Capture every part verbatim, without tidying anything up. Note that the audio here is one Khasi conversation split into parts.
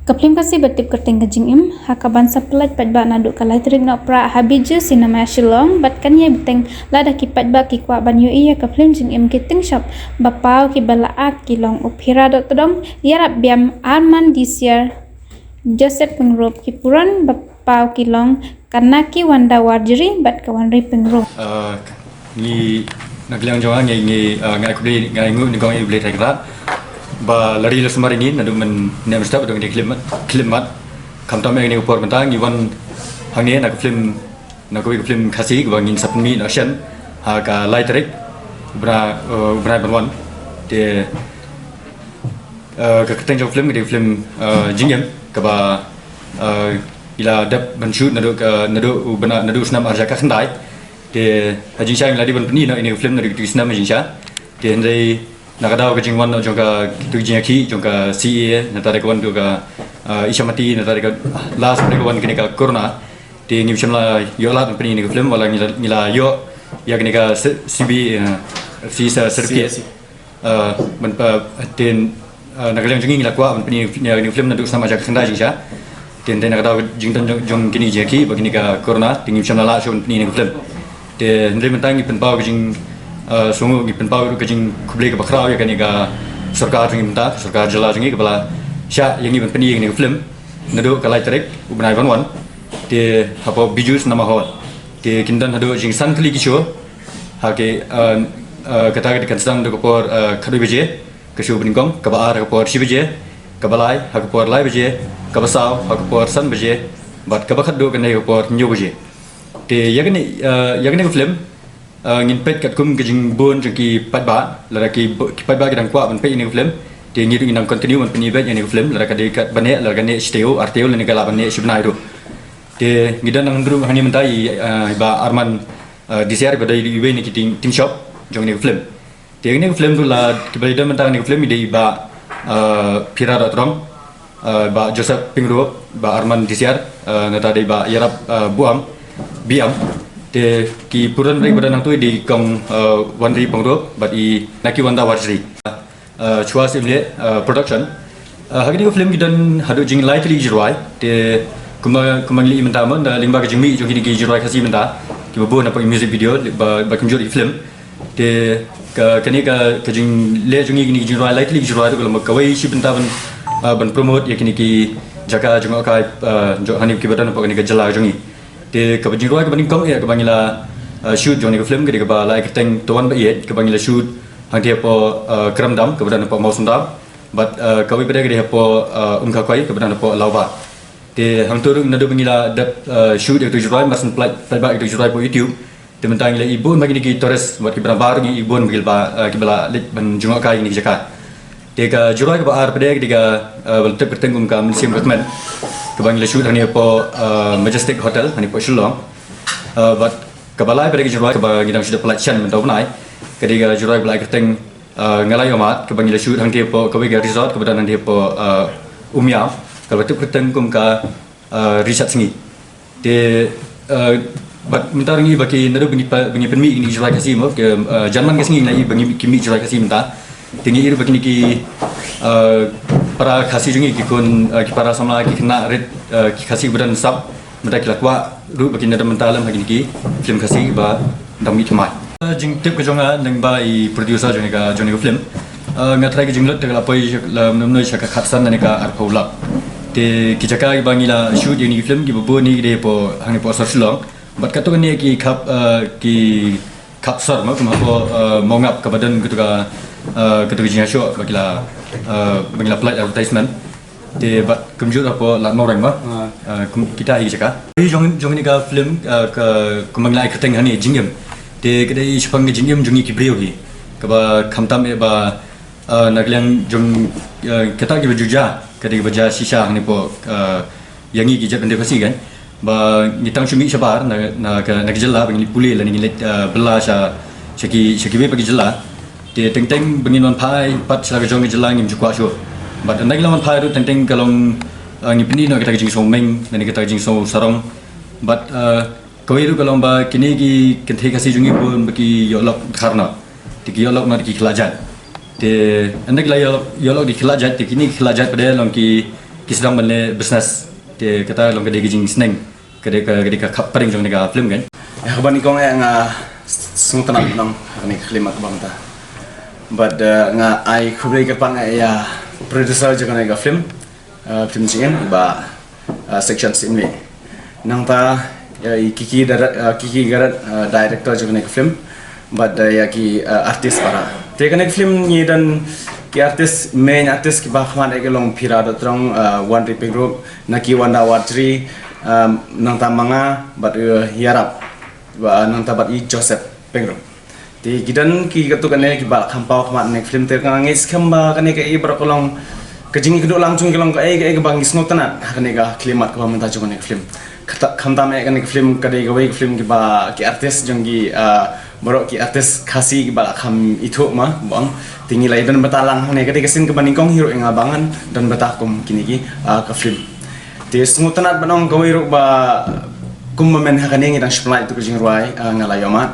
Ka phlim Khasi ba tip kyrteng Ka Jingim, ha kaban sa pyllait paidbah naduh ka lai tarik Nohprah ha Bijou Cinema Shillong, bad kan ïai bteng lada ki paidbah ki kwah ban ïohi ïa ka phlim Jingim Ki Tyngshop ba paw kiba la act ki long u Phira Dohtdong, Ïarap Biam, Arman Disiar, Joseph Pyngrope, ki pynrang ba paw ki long Kanaki Wanda Warjri bad ka Wanri Pyngrope. Ah, ngi na ka liang jong nga ngi, ngi, ah, nga khublei, nga ainguh nyngkong ïa U Blei Trai Kynrad ba la ri la sumar ïa ngi naduh mynne mynstep haduh ngi khyllipmat, khyllipmat. Khamtam ïa kane ka por mynta ngi wan hangne na ka phlim, na kawei ka phlim Khasi kaba ngin sa pynmih noh shen ha ka lai tarik u bnai, eh, u bnai ban wan. Te, eh, ka kyrteng jong ka phlim ka dei ka phlim, eh, Jingim kaba, eh, ngi la dep ban shoot naduh ka, naduh u bnai, naduh u snem ar hajar khatkhyndai. Te ha jingshisha ngi la dei ban pyni noh ïa kane ka phlim naduh kito ki snem ha jingshisha. Te hynrei na ka daw ka jingwan noh jong ka, kito ki jingïakhih jong ka C A, nangta dei ka wan jong ka, ah, Ishamati, nangta dei ka last dei ka wan kane ka corona. Te ngim shym la ïoh lad ban pyni ïa kane ka phlim, wat la ngi la, ngi la ïoh ïa kane ka C-, C B, ah, C sa certificate. Ah, ban pa, te, ah, na ka liang jong ngi ngi la kwah ban pyni ïa kane ka phlim naduh u snem ar hajar khatkhyndai jingshisha. Te hynrei na ka daw ka jingdon jong, jong kine ki jingïakhih bad kane ka corona, te ngim shym la lah shuh ban pyni ïa kane ka phlim. Te hynrei mynta ngi pynpaw ka jing, ah, sngewnguh, ngi pynpaw ka jingkhublei kaba khraw ïa kane ka sorkar jong ngi mynta, ka sorkar jylla jong ngi kaba la shah ïa ngi ban pyni ïa kane ka phlim naduh ka lai tarik u bnai ban wan. Te hapoh Bijou Cinema Hall. Te kin don haduh jingsan tylli ki show. Ha ki, ah, ah, kata ka dei kan sdang naduh ka por, ah, khatwei baje ka show ba nyngkong, kaba ar ha ka por shi baje, kaba lai ha ka por lai baje, kaba saw ha ka por san baje, bad kaba khatduh kan dei ha ka por hynñiew baje. Te ïa kane, ah, ïa kane ka phlim, ah, ngin peit katkum ka jingbun jong ki paidbah, lada ki bo-, ki paidbah ki dang kwah ban peit ïa kane ka phlim, te ngi ruh ngin nang continue ban pyni beit ïa kane ka phlim, lada ka dei katba neh, lada ka neh shi taïew, ar taïew, lane ka lah ban neh shi bnai ruh. Te ngi don nang ruh hangne mynta i, ah, i Bah Arman, ah, Disiar ba dei iwei na ki tyng-, tyngshop jong kane ka phlim. Te kane ka phlim ruh la kiba dei don mynta kane ka phlim i dei i Bah, ah, Phira Dohtdong, ah, Bah Joseph Pyngrope, Bah Arman Disiar, ah, nangta dei Bah Ïarap, ah, Buam, Biam. Te ki pynrang ba dei ba don hangto i dei i Kong, ah, Wanri Pyngrope bad i Naki Wanda Warjri. Ah, Chwa Sim Leh, ah, Production. Ah, ha kane ka phlim ki don haduh jinglai tylli ki jingrwai. Te kumba, kumba ngi la ïohi mynta mo, na lyngba ka jingmih jong kine ki jingrwai Khasi mynta, kiba bun hapoh i music video ba, ba kumjuh ïa ki phlim. Te ka, kane ka, ka jingleh jong ngi kine ki jingrwai lai tylli ki jingrwai ruh ka long kawei shi bynta ban, ah, ban promote ïa kine ki jaka jngohkai, ah, jong hangne kiba don hapoh kane ka jylla jong ngi. Te kaba jingrwai kaba nyngkong eh kaba ngi la, ah, shoot jong kane ka phlim ka dei kaba la ai kyrteng To Wan Ba Ïeit, kaba ngi la shoot hangtei hapoh, ah, Kramdam kaba don hapoh Mawsynram. Bad, ah, kawei pat ka dei hapoh, ah, Umkakoi kaba don hapoh Lawbah. Te hangto ruh naduh ba ngi la dep, ah, shoot ïa kito ki jingrwai, mar shen pynlait, pynlait bha ïa kito ki jingrwai hapoh YouTube. Te mynta ngi la ïohi bun ba kine ki tourist bad ki balang baroh ngi ïohi bun ba ki la, ah, kiba la leit ban jngohkai kine ki jaka. Te ka jingrwai kaba ar pat ka dei ka, ah, ba la tip kyrteng kum ka Mynsiem Ka Kmen, kaba ngi la shoot hangne hapoh, ah, Majestic Hotel hangne hapoh Shillong. Ah, bad kaba lai pat ka jingrwai kaba ngi dang shu dep pynlait shen mynta u bnai ka dei ka jingrwai kaba la ai kyrteng, ah, Nga La Ïoh Mad, kaba ngi la shoot hangtei hapoh kawei ka resort kaba don hangtei hapoh, ah, Umiam, kaba la tip kyrteng kum ka, ah, Ri Shat Sngi. Te, eh, bad mynta ruh ngi ba ki naduh ba ngi pa-, ba ngi pynmih kine ki jingrwai Khasi mo, ki, eh, janmiet ka sngi ngi la ïohi ba ngi, ki mih jingrwai Khasi mynta. Te ngi ïohi ruh ba kine ki, eh, para Khasi jong ngi, ki khun, eh, ki para samla, ki khynnah rit, eh, ki Khasi ba don sap, mynta ki la kwah ruh ba kin da mynta lem ha kine ki phlim Khasi ba dang mih thymmai. Jingtip ka jong nga lyngba i producer jong kane ka, jong kane ka phlim. Eh, nga tharai ka jinglut te ka la poi sha, la mynno mynno sha ka khatsan ne ka arphew lak. Te ki jaka kiba ngi la shoot ïa kine ki phlim kiba bun hi ki dei hapoh, hangne hapoh sor Shillong. Bad katto katne ki khap, eh, ki khap sor mo, kum hapoh, eh, Mawngap kaba don kato ka, eh, kato ka jingïashoh ba ki la, eh, ba ngi la pynlait advertisement. Te bad kumjuh hapoh Lad Mawreng ba. Ah. Ah, kum kita hi jaka. Hi jong, jong kane ka phlim, ah, ka, kumba ngi la ai kyrteng hangne Jingim. Te ka dei shaphang ka jingim jong ngi ki briew hi. Kaba khamtam eh ba, ah, na ka liang jong, ah, kata kiba ju jia, ka dei kiba jia shisha hangne hapoh, ah, ïa ngi ki jaitbynriew Khasi kan. Ba ngi tang shu mih shabar na, na ka, na ka jylla ba ngi leit pule lane ngi leit, ah, bylla sha, sha ki, sha kiwei pat ki jylla. Te teng teng ba ngin wan phai pat sha la ka jong ka jylla ngim ju kwah shuh. Bad ynda ngi la wan phai ruh teng teng ka long, ah, ngi pyni noh kata ka jingsngewmeng lane kata ka jingsngewsarong. Bad, ah, kawei ruh ka long ba kine ki kynthei Khasi jong ngi bun ba ki ïoh lok dkhar noh. Te ki ïoh lok noh da ki khlad jait. Te ynda ki la ïoh, ïoh lok da ki khlad jait, te kine ki khlad jait pat de long ki, Ki sdang ban leh business, te kata long ka dei ka jingsneng, ka dei ka, ka dei ka khap pyrshah jong kane ka film kan. Ïa kaba nyngkong eh nga sngewtynnat ban ong ha kane ka khyllipmat kaba mynta. Bad eh, nga ai khublei kyrpang eh ïa producer jong kane ka film, eh, film jingim ba eh, Section Simli. Nangta ïa i Kiki direct, eh, Kiki Garat, eh, director jong kane ka film. Bad eh, ïa ki eh, artist para. Te kane ka film ngi don ki artist, main artist kiba khmat eh ki long Phira Dotrong, eh, Wanri Pyngrope, Naki Wanda Warjri, eh, nangta ma nga bad eh, Yarap, ba nangta bad i Joseph Pyngrope. Te ki don ki katto katne kiba kham paw khmat ne ka film, te nga ngeit skhem ba kane ka i baroh ka long ka jingïakynduh lang jong ki long kaei kaei kaba ngi sngewtynnat ha kane ka khyllipmat kaba mynta jong kane ka film. Kata, khamtam eh kane ka film ka dei kawei ka film kiba ki artist jong ki, ah, baroh ki artist Khasi kiba la kham ithuh ma bang. Te ngi la ïadon bynta lang hangne, ka dei ka sien kaba nyngkong hi ruh ïa nga ba ngan don bynta kum kine ki, ah, ka film. Te sngewtynnat ban ong kawei ruh ba kum ba mynta ha kane ngi dang shu pynlait ïa kato ka jingrwai, ah, Nga La Ïoh Mad.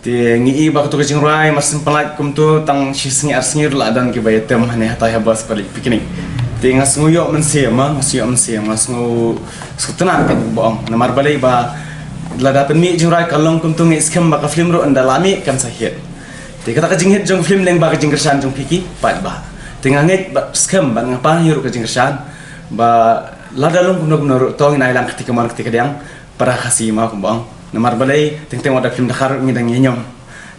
Te ngi i ba kato ka jingrwai mar shu pynlait kumto tang shi sngi ar sngi ruh la don kiba ïatem hangne hatai ha bus ba leit picnic. Te nga sngew ïoh mynsiem, ah, nga sngew ïoh mynsiem, nga sngew, sngewtynnat, kan ba ong. Namar balei ba lada pynmih jingrwai ka long kumto, ngeit skhem ba ka film ruh ynda la mih kan sa hit. Te kata ka jinghit jong ka film lyngba ka jingkyrshan jong phi ki paidbah. Te nga ngeit ba skhem ba nga pan hi ruh ka jingkyrshan ba lada long kumno kumno ruh to ngin ai lang kti kamon kti kadiang para Khasi ma kumba ong. Namar balei teng teng wat da film Dkhar ruh ngi dang ïa ñiom.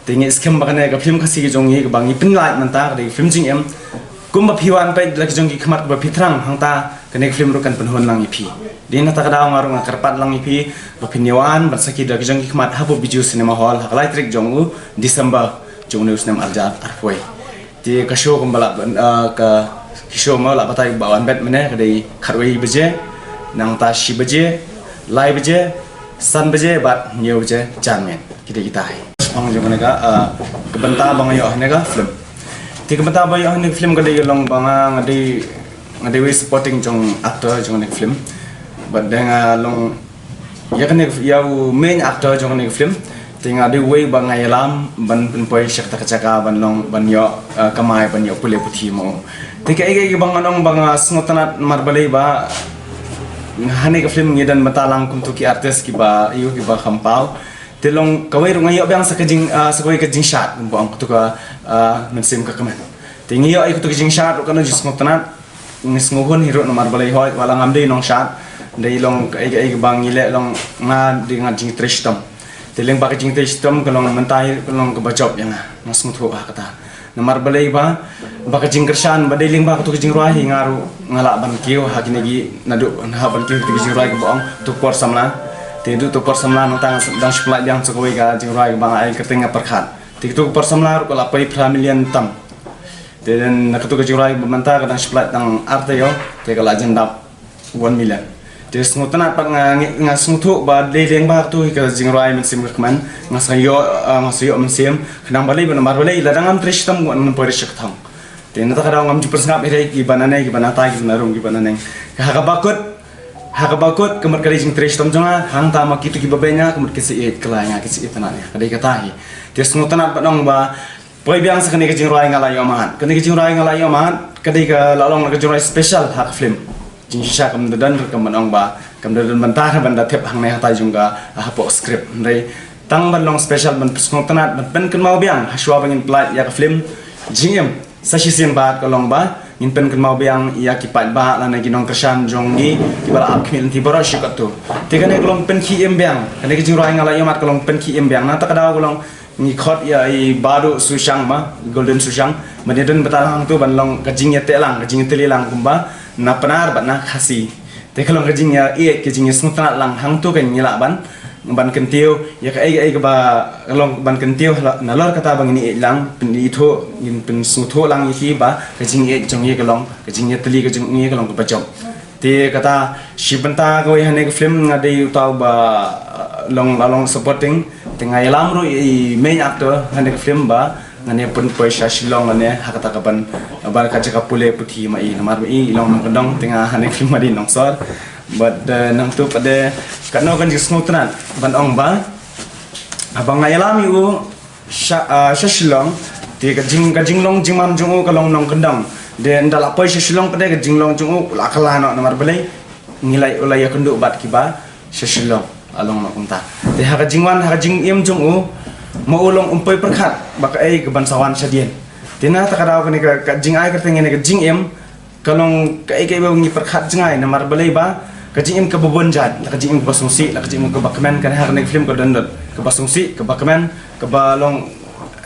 Te ngeit skhem ba kane ka film Khasi ka jong ngi kaba ngi pynlait mynta ka dei ka film jingim. Kumba phi wan peit la ki jong ki khmat kaba phi thrang hangta, kane ka film ruh kan pynhun lang ïa phi. Dei na kata ka daw nga ruh nga kyrpad lang ïa phi ba phin ïa wan ban sakhi da ki jong ki khmat hapoh Bijou Cinema Hall ha ka lai tarik jong u December jong une u snem ar hajar arphew. Te ka show kumba la, ah, ka, ki show ma la batai ba wan bet mynne ka dei khatwei baje, nangta shi baje, lai baje, san baje bad hynñiew baje janmiet. Kita kita hi. Ong jong kane ka, ah, ka bynta ba nga ïoh hangne ka film. Te ka bynta ba ïoh hangne ka film ka dei ka long ba nga, nga dei, nga dei wei supporting jong actor jong kane ka film. Bad dei nga long ïa kane ka, ïa u main actor jong kane ka film. Te nga dei wei ba nga ïalam ban pynpoi sha kata ka jaka ban long ban ïoh, ah, kamai ban ïoh pule puthi mo. Te kaei kaei ba ngan ong ba nga sngewtynnat namar balei ba hangne ka film ngi don bynta lang kumto ki artist kiba ïoh kiba kham paw. Te long kawei ruh nga ïoh biang sa ka jing, ah, sa kawei ka jingshad kumba ong kato ka, ah, mynsiem ka kmen. Te ngi ïoh ïa kato ka jingshad ruh kano jingsngewtynnat. Ngi sngewhun hi ruh namar balei hoi wat la ngam dei nongshad. Dei long kaei kaei ba ngi leh long nga dei nga jingtrei shitom. Te lyngba ka jingtrei shitom ka long mynta hi ka long kaba jop ïa nga. Nga sngewthuh ha kata. Namar balei ba, ba ka jingkyrshan ba dei lyngba kato ka jingrwai hi nga ruh nga lah ban kiew ha kine ki naduh, nga lah ban kiew ha kine ki jingrwai kiba ong To Por Samla. Te duh To Por Samla nangta nga dang shu pynlait biang sa kawei ka jingrwai ba nga ai kyrteng Nga Pyrkhat. Te kato Ka Por Samla ruh ka la poi phra million tam. Te na kato ka jingrwai ba mynta ka dang shu pynlait tang ar taïew te ka la jan dap one million. Te sngewtynnat pat nga, nga sngewthuh ba dei lyngba kato hi ka jingrwai Mynsiem Ka Kmen, nga sa ïoh, ah, nga sa ïoh mynsiem. Khnang balei ba namar balei lada ngam trei shitom ngan poi sha ka thong. Te na kata ka daw ngam ju pynsngap hi re kiba nangne kiba natai kiba narum kiba naneng. Ka ha kaba kut, ha kaba kut ka mut ka dei jingtrei shitom jong nga, hangta ma kito kiba beiñ nga ka mut ki sa ïeit kylla ïa nga, ki sa ïeit tynnat ïa nga. Ka dei kata hi. Te sngewtynnat ban ong ba poi biang sa kane ka jingrwai Nga La Ïoh Mad. Kane ka jingrwai Nga La Ïoh Mad ka dei ka la long ka jingrwai special ha ka film. Jingshisha kam da don ruh kam ban ong ba kam da don bynta ruh ban da thep hangne hatai jong ka, ah, hapoh script. Hynrei tang ban long special ban pynsngewtynnat ban pynkynmaw biang ha shuwa ba ngin pynlait ïa ka film Jingim. Sa shisien pat ka long ba ngin pynkynmaw biang ïa ki paidbah lane ki nongkyrshan jong ngi kiba la ap khmih lynti baroh shi katto. Te kane ka long pynkhie im biang, kane ka jingrwai Nga La Ïoh Mad ka long pynkhie im biang. Na kata ka daw ka long ngi khot ïa i Bah Duh Sushang ma, Golden Sushang. Ban ïadon bynta lang hangto ban long ka jingïateh lang, ka jingïatylli lang kumba na Pnar bad na Khasi. Te ka long ka jingïa, eh, ka jingïasngewtynnat lang hangto kan ngi lah ban, ban kyntiew ïa kaei kaei kaba long ban kyntiew nalor kata ba ngin ïeit lang, pynithuh, ngin pynsngewthuh lang ïa ki ba ka jingïeit jong ngi ka long, ka jingïatylli ka jong ngi ka long kaba jop. Te kata shi bynta kawei hangne ka film nga dei uta uba, uh, long, la long supporting. Te nga ïalam ruh ïa i main actor hangne ka film ba ngan ïa pynpoi sha Shillong lane ha kata ka ban, ban ka jaka pule puthi ma i, namar ma i i long nongkyndong, te nga hangne ka film ma dei nongsor. Bad, uh, nangtu pat de katno kan jingsngewtynnat ban ong ba haba nga ïalam ïa u sha, ah, sha Shillong, te ka jing, ka jinglong jingman jong u ka long nongkyndong. Te ynda la poi sha Shillong pat de ka jinglong jong u la kylla noh namar balei ngi la, u la ïakynduh bad kiba sha Shillong, la long noh kumta. Te ha ka jingwan ha ka jingim jong u, ma u long um poi pyrkhat ba kaei kaban sa wan shadien. Te na kata ka daw kane ka, ka jingai kyrteng ïa kane ka jingim ka long kaei kaei ba ngi pyrkhat jngai namar balei ba ka jingim kaba bun jait, la ka jingim kaba sngewsih, la ka jingim kaba kmen. Kane ha kane ka film ka don lut kaba sngewsih, kaba kmen, kaba long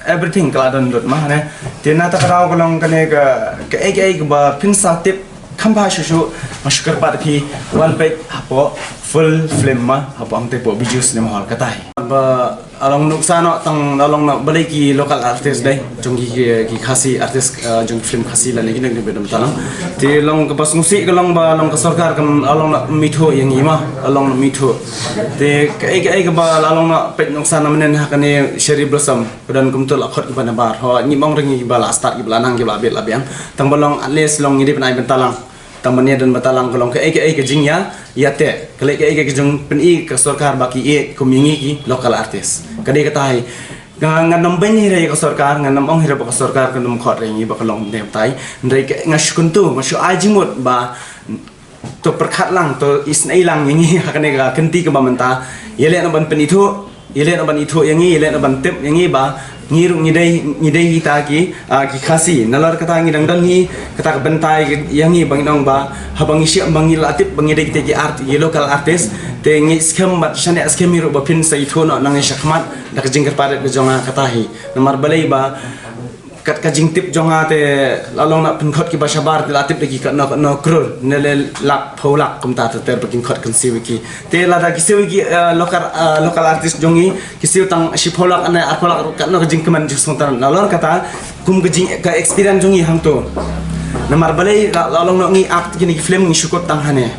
everything ka la don lut ma ne. Te na kata ka daw ka long kane ka, kaei kaei kaba phin sa tip kham bha shuh shuh, nga shu kyrpad ïa phi wan peit hapoh full film ma, hapoh hangtei hapoh Bijou Cinema Hall kata hi. Ba la long nuksa noh tang, la long noh balei ki local artist dei jong ki, ki, ki Khasi artist, eh, jong film Khasi lane ki nongdie bynta lang. Te long kaba sngewsih ka long ba long ka sorkar kam, la long noh ym ithuh ïa ngi ma, la long noh ym ithuh. Te kaei kaei kaba la long noh peit nuksa na mynnin ha kane Cherry Blossom. Ka don kumto la khot kiba nabar. Ho, ngim ong re ngi kiba la start, kiba la nang, kiba la bit la biang. Tang ba long at least long ngi dei ban ai bynta lang. Tang ba ngi don bynta lang ka long kaei kaei ka jingïa, ïa te. Ka lei kaei kaei ka jingpyni ka sorkar ba ki ïeit kum ïa ngi ki local artist. Ka dei kata hi. Nga, ngan ym beiñ hi re ïa ka sorkar, ngan ym ong hi re ba ka sorkar kan ym khot re ngi ba ka long ne tai. Hynrei ka, nga shu kyntu, nga shu ai jingmut ba to pyrkhat lang, to isynei lang ïa ngi ha kane ka kynti kaba mynta. Ïaleh noh ban pynithuh, ïaleh noh ban ithuh ïa ngi, ïaleh noh ban tip ïa ngi ba ngi ruh ngi dei, ngi dei kita ki, ah, ki Khasi. Nalor kata ngi dang don hi kata ka bynta ïa ngi ba ngin ong ba haba ngi shim ba ngi la tip ba ngi dei kita ki art, ki local artist. Te ngi skhem bad shane skhem hi ruh ba phin sa ithuh noh nangne shakhmat da ka jingkyrpad ka jong nga kata hi. Namar balei ba kat ka jingtip jong nga te la long na pynkhot kiba shabar te la tip da ki katno katno crore ne le lak phew lak kumta te ter ba kin khot kan siew ki. Te lada ki siew ki, eh, local, eh, local artist jong ngi ki siew tang shiphew lak ne arphew lak ruh katno ka jingkmen jingsngewtynnat. Nalor kata kum ka jing ka experience jong ngi hangto. Namar balei la, la long na ngi act kine ki film ngi shu kut tang hane.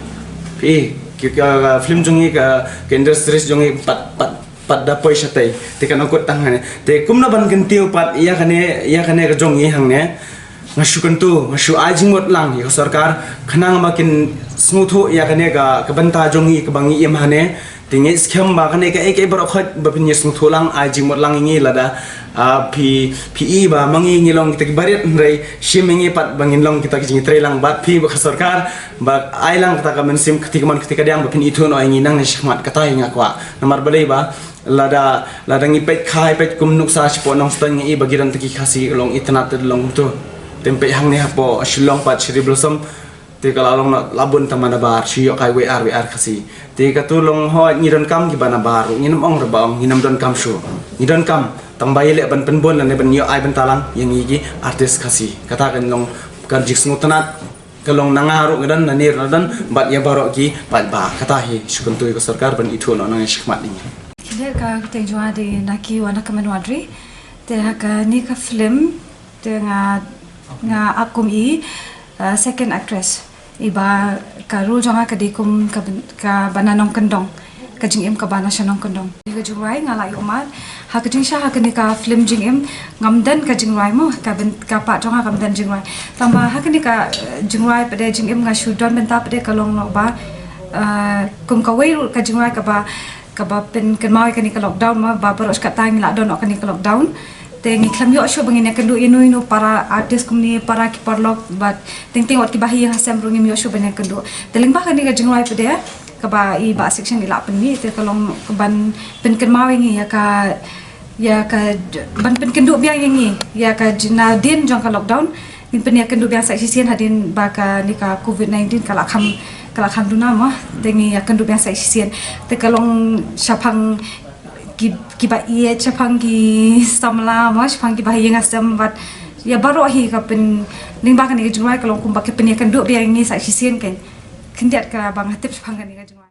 Phi, ki, ka, ka film jong ngi ka, ka industries jong ngi pat, pat pat da poi shatei. Te ka nongkut tang hane. Te kumno ban kyntiew pat ïa kane, ïa kane ka jong ngi hangne. Nga shu kyntu, nga shu ai jingmut lang ïa ka sorkar khnang ba kin sngewthuh ïa kane ka, ka bynta jong ngi kaba ngi im hane. Te ngi skhem ba kane kaei kaei baroh khoit ba phin ïa sngewthuh lang, ai jingmut lang ïa ngi lada, ah, phi, phi i ba ma ngi ngi long kita kiba rit, hynrei shim ïa ngi pat ba ngin long kita ki jingtrei lang bad phi bad ka sorkar ba ai lang kata ka mynsiem kti ka mon kti ka diang ba phin ithuh noh ïa ngi nangne shakhmat, kata hi nga kwah. Namar balei ba lada, lada ngi peit khai, peit kum nuksa shapoh Nongstoiñ ngi i ba ki don te ki Khasi long itynnat te long tu. Te peit hangne hapoh Shillong pat Cherry Blossom. Te ka la long na la bun tang ma nabar, shu ïoh kai wei ar wei ar Khasi. Te katu long hooid ngi donkam kiba nabar, ngin ym ong re ba ong, ngin ym donkam shuh. Ngi donkam tang ba ïaleh ban pynbun lane ban ïoh ai bynta lang ïa ngi ki artist Khasi. Kata kan long ka jingsngewtynnat. Ka long na nga ruh nga don, na nir na don, bad ïa baroh ki paidbah. Kata hi shu kyntu ïa ka sorkar ban ithuh noh nangne shakhmat ïa ngi. Khyndiat ka kyrteng jong nga dei Naki Wanakmen Wadri. Te ha kane ka film te nga, nga act kum i, uh, second actress. Iba ka role jong nga ka dei kum ka, kaba na nongkyndong. Ka jingim kaba na sha nongkyndong. Ka jingrwai nga la ïoh mad. Ha ka jingshah ha kane ka film Jingim ngam don ka jingrwai mo, ka byn-, ka part jong nga kam don jingrwai. Tang ba ha kane ka, eh, jingrwai pat de Jingim nga shu don bynta pat de ka long noh ba, eh, kum kawei ruh ka jingrwai kaba, kaba pynkynmaw ïa kane ka lockdown mo, ba baroh shi katta ngi la don noh kane ka lockdown. Te ngi khlem ïoh shuh ba ngin ïakynduh ïano ïano para artist kumne, para ki paralok bad teng teng wat kiba ha ïing ha sem ruh ngim ïoh shuh ban ïakynduh. Te lyngba kane ka jingrwai pat de kaba i Bah Section i la pynmih te ka long ban pynkynmaw ïa ngi ïa ka, ïa ka, ban pynkynduh biang ïa ngi ïa ka jingna dien jong ka lockdown. Ngin pynïakynduh biang sa shisien hadien ba kane ka covid nineteen ka la kham, ka la kham duna mo. Te ngi ïakynduh biang sa shisien. Te ka long shaphang ki, kiba ïeit, shaphang ki samla mo, shaphang kiba ha ïing ha sem bad ïa baroh hi ka pyn, lyngba kane ka jingrwai ka long kumba ka pynïakynduh biang ïa ngi sa shisien. Khyndiat kaba nga tip shaphang kane ka jingrwai.